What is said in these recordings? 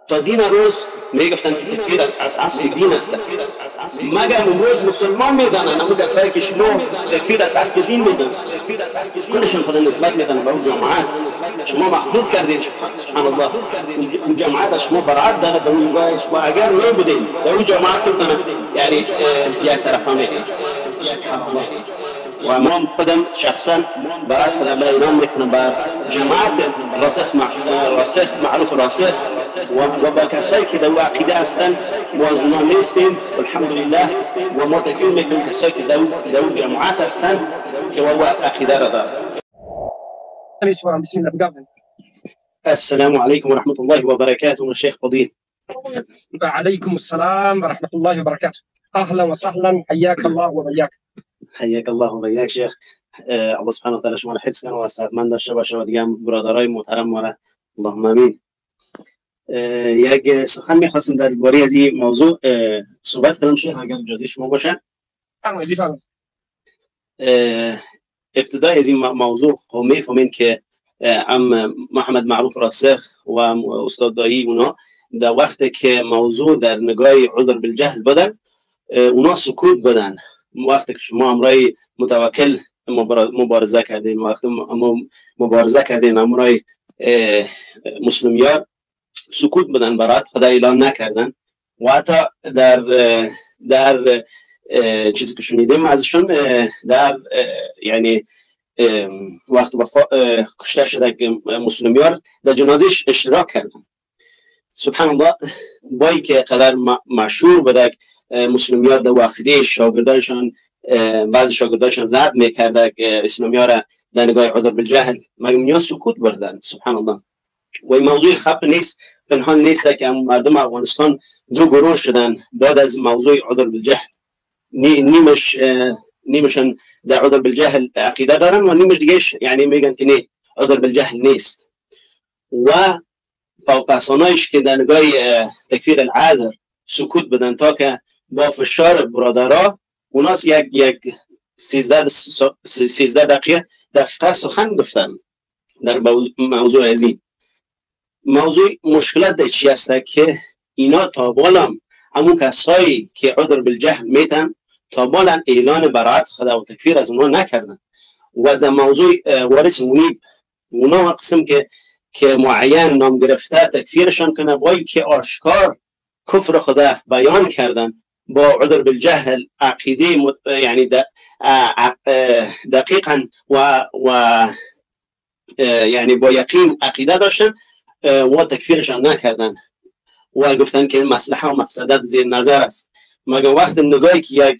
تا دین روز میگفتن که تکفیر از اصل دین است، مگر امروز مسلمان میدانن همون کسایی که شما تکفیر از اصل دین میدانن کلشون خود نسبت میدن به اون جماعت. شما مخلوط کردین، سبحان الله، اون جماعت از شما برائت داره در اون نگاه شما. اگر نبودین در اون جماعت خودتان یعنی یک طرفه میگید، سبحان الله. و ما خودم شخصا برائت خودم برای اعلان میکنم بر جماعت راسخ راسخ معروف راسخ و با کسایی که در او عقیده هستند ما از اونا نیستیم الحمدلله، و ما تکفیر میکنیم کسایی که در او جماعت هستند که او عقیده را دارند. بسم الله. السلام علیکم و رحمت الله و برکاته شیخ فضیل. وعليكم السلام ورحمة الله وبركاته. أهلا وسهلا، حياك الله وبياك. حیاک الله و بیاک شیخ. الله سبحانه و تعالی شما را حفظ کنه و صحتمند داشته باشه و دیگه هم برادرای محترم ما را، اللهم امین. یک سخن میخواستم درباره از این موضوع صحبت کنم شیخ، اگر اجازه شما باشه. فرمایید، بفرمایید. ابتدای از این موضوع خب میفهمین که ام محمد معروف راسخ و ام استاد دایی اونا در وقتی که موضوع در نگاه عذر بالجهل بودن اونا سکوت بودن. وقتی که شما امرای متوکل مبارزه کردین، وقتی مبارزه کردین امرای مسلمیار سکوت بدن، برات خدا اعلان نکردن و حتی در چیزی که شنیدیم ازشون در یعنی وقت وفا کشته شده که مسلمیار در جنازهش اشتراک کردن. سبحان الله، بایی که قدر مشهور بوده مسلمیار در وقیده شاگردانشان، بعض شاگردانشان رد میکرده که اسلامی‌ها را در نگاه عذر بالجهل، مگر میان سکوت بردن. سبحان الله. و این موضوع خپ نیست، پنهان نیست که مردم افغانستان دو گروه شدن بعد از موضوع عذر بالجهل. نیمشون در عذر بالجهل عقیده دارن و نیمش دیگهش یعنی میگن که نه عذر بالجهل نیست. و پسانایش که در نگاه تکفیر العذر سکوت بدن تا که با فشار برادرها اوناس یک 13 دقیقه سخن گفتن در موضوع از این موضوع. مشکلات در چی هست که اینا تا بالام همون کسایی که عذر بالجهل میتن تا بالا اعلان برائت خدا و تکفیر از اونا نکردن. و در موضوع وارث منیب اونا قسم که معین نام گرفته تکفیرشان کنه، وای که آشکار کفر خدا بیان کردن با عذر بالجهل عقیده یعنی دقیقا و یعنی با یقین عقیده داشتن و تکفیرشان نکردن و گفتن که مصلحه و مفسدت زیر نظر است. مگر وقت نگاهی که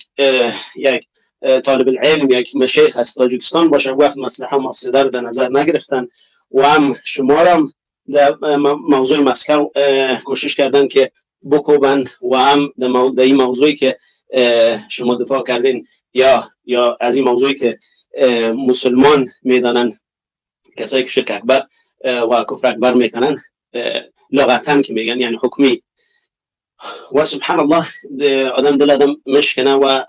یک طالب العلم یک مشیخ از تاجیکستان باشه وقت مصلحه و مفسده رو در نظر نگرفتن و هم شما در موضوع مسکو کوشش کردن که بکوبن و هم در این موضوعی که شما دفاع کردین یا از این موضوعی که مسلمان میدانن کسایی که شرک اکبر و کفر اکبر میکنن لغتاً که میگن یعنی حکمی. و سبحان الله آدم دل آدم مشکنه و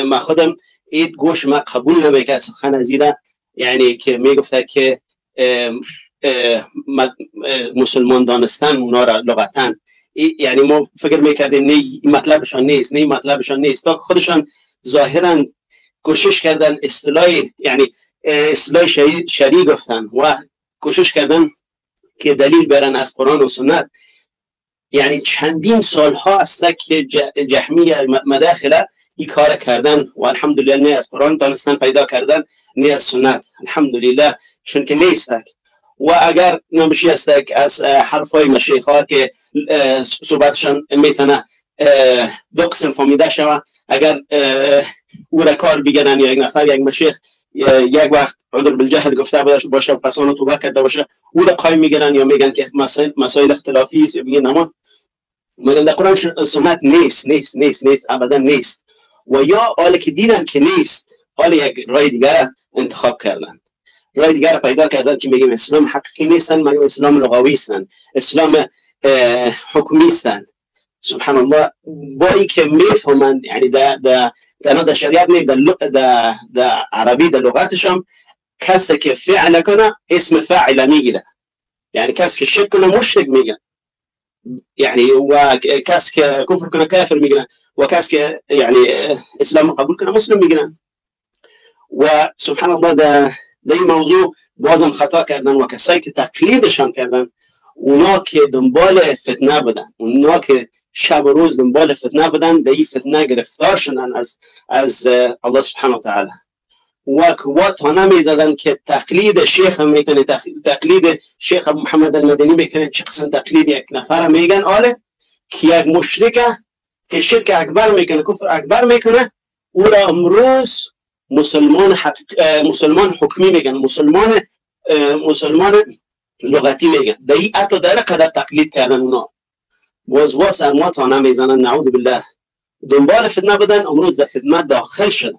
ما خودم اید گوش ما قبول نمیکرد سخن از ایره، یعنی که میگفته که مسلمان دانستن اونا را لغتاً، یعنی ما فکر میکردیم نه مطلبشان نیست، نه مطلبشان نیست، تا خودشان ظاهرا کوشش کردن اصطلاح یعنی اصطلاح شرعی گفتن و کوشش کردن که دلیل برن از قرآن و سنت. یعنی چندین سالها است که جهمی مداخله این کار کردن و الحمدلله نه از قرآن دانستن پیدا کردن نه از سنت، الحمدلله، چون که نیست. و اگر نمیشه است از حرفای مشایخ که صحبتشان میتونه دو قسم فهمیده شوه، اگر او را کار بگیرن یا یک نفر یک مشیخ یک وقت عذر بالجهل گفته باشه و پس آن توبه کرده باشه او را قایم میگیرن یا میگن که مسائل اختلافی است، میگن اما میگن در قرآن سنت نیست نیست نیست نیست ابدا نیست. و یا حالی که دیدن که نیست، حال یک راه دیگر انتخاب کردن، راه دیگر پیدا کردن که میگیم اسلام حقیقی نیستن، میگیم اسلام لغوی هستن، اسلام حکمی هستن. سبحان الله، با ای که میفهمند یعنی در در در شریعت نه، در در عربی در لغتشم کسی که فعل کنه اسم فاعل میگیره، یعنی کسی که شرک کنه مشرک میگه. یعنی و کس که کفر کنه کافر میگیرن و کس که یعنی اسلام قبول کنه مسلم میگیرن. و سبحان الله در این موضوع بازم خطا کردن و کسایی که تقلیدشان کردن، اونا که دنبال فتنه بودن، اونا که شب و روز دنبال فتنه بودن، در این فتنه گرفتار شدن از الله سبحانه و تعالی. و و تانه میزدن که تقلید شیخ میکنه، تقلید شیخ ابو محمد المدنی میکنه، چه قسم تقلید یک نفر میگن آره که یک مشرکه که شرک اکبر میکنه، کفر اکبر میکنه، او را امروز مسلمان مسلمان حکمی میگن، مسلمان لغتی میگن. در این حتی در قدر تقلید کردن اونا باز واسه ما تانه میزنن، نعوذ بالله. دنبال فتنه بودن، امروز در فتنه داخل شدن.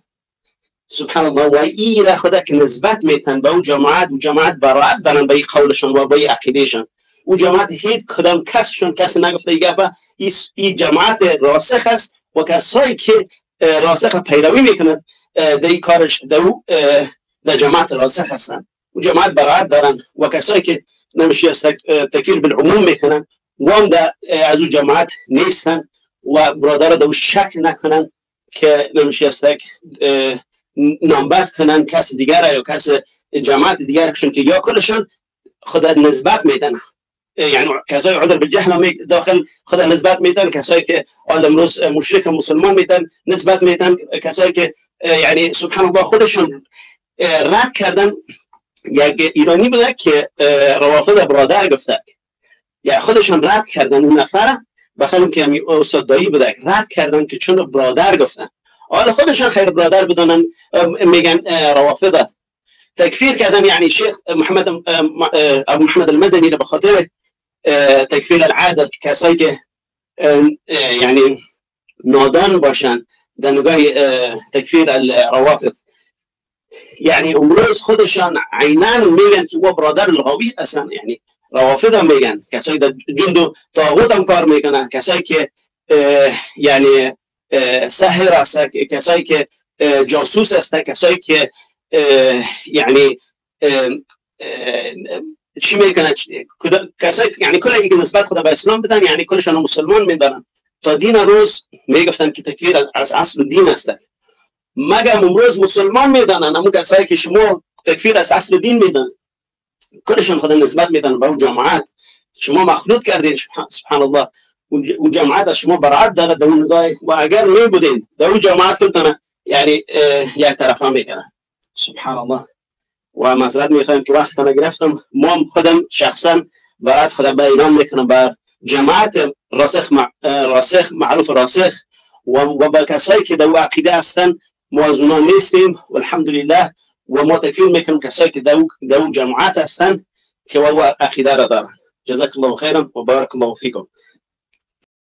سبحان الله. و این را خدا که نسبت میتن به او جماعت، و جماعت براعت دارن به این قولشان و به این عقیدهشان. او جماعت هیچ کدام کسشون کسی نگفته ای گپه، این جماعت راسخ است و کسایی که راسخ پیروی میکنند در این کارش در جماعت راسخ هستن. او جماعت براعت دارن و کسایی که نمیشه تکفیر بالعموم میکنن و هم از او جماعت نیستن و برادر در او شک نکنن که نمیشه نامبد کنن کس دیگر یا کس جماعت دیگر کشون که یا کلشون خود نسبت میدن، یعنی کسای عذر بالجهل داخل خود نسبت میدن، کسایی که عالم روز مشرک مسلمان میدن نسبت میدن، کسایی که یعنی سبحان الله خودشون رد کردن. یک ایرانی بوده که روافض برادر گفته، یعنی خودشون رد کردن اون نفره، بخاطر که استاد دایی بوده رد کردن که چون برادر گفتن، حالا خودشون خیر برادر بدونن میگن روافضه تکفیر کردن. یعنی شیخ محمد ابو محمد المدنی به خاطر تکفیر العادل کسایی که یعنی نادان باشن در نگاه تکفیر الروافض، یعنی امروز خودشان عینا میگن که او برادر لغوی اصلا، یعنی روافض هم میگن، کسایی در جند و طاغوت هم کار میکنن، کسایی که یعنی ساحر است، کسایی که جاسوس است، کسایی که یعنی چی میکنن، کسایی یعنی کل که نسبت خود به اسلام بدن، یعنی کلشان مسلمان میدارن. تا دین روز میگفتن که تکفیر از اصل دین است، مگر امروز مسلمان میدانن همون کسایی که شما تکفیر از اصل دین میدانن، کلشان خود نسبت میدن به اون جماعت. شما مخلوط کردین سبحان الله، و جماعت از شما براعت داره در اون نگاه، و اگر می بودین در اون جماعت کلتانه یعنی یک طرفه میکنن. سبحان الله. و معذرت میخوایم که وقت گرفتم. ما خودم شخصا براعت خودم به ایران میکنم بر جماعت راسخ راسخ معروف راسخ و با کسایی که در عقیده هستن ما از اونا نیستیم والحمدلله. و ما تکفیر میکنیم کسایی که در اون جماعت هستن که او عقیده را دارن. جزاک الله خیرا و بارک الله فیکم.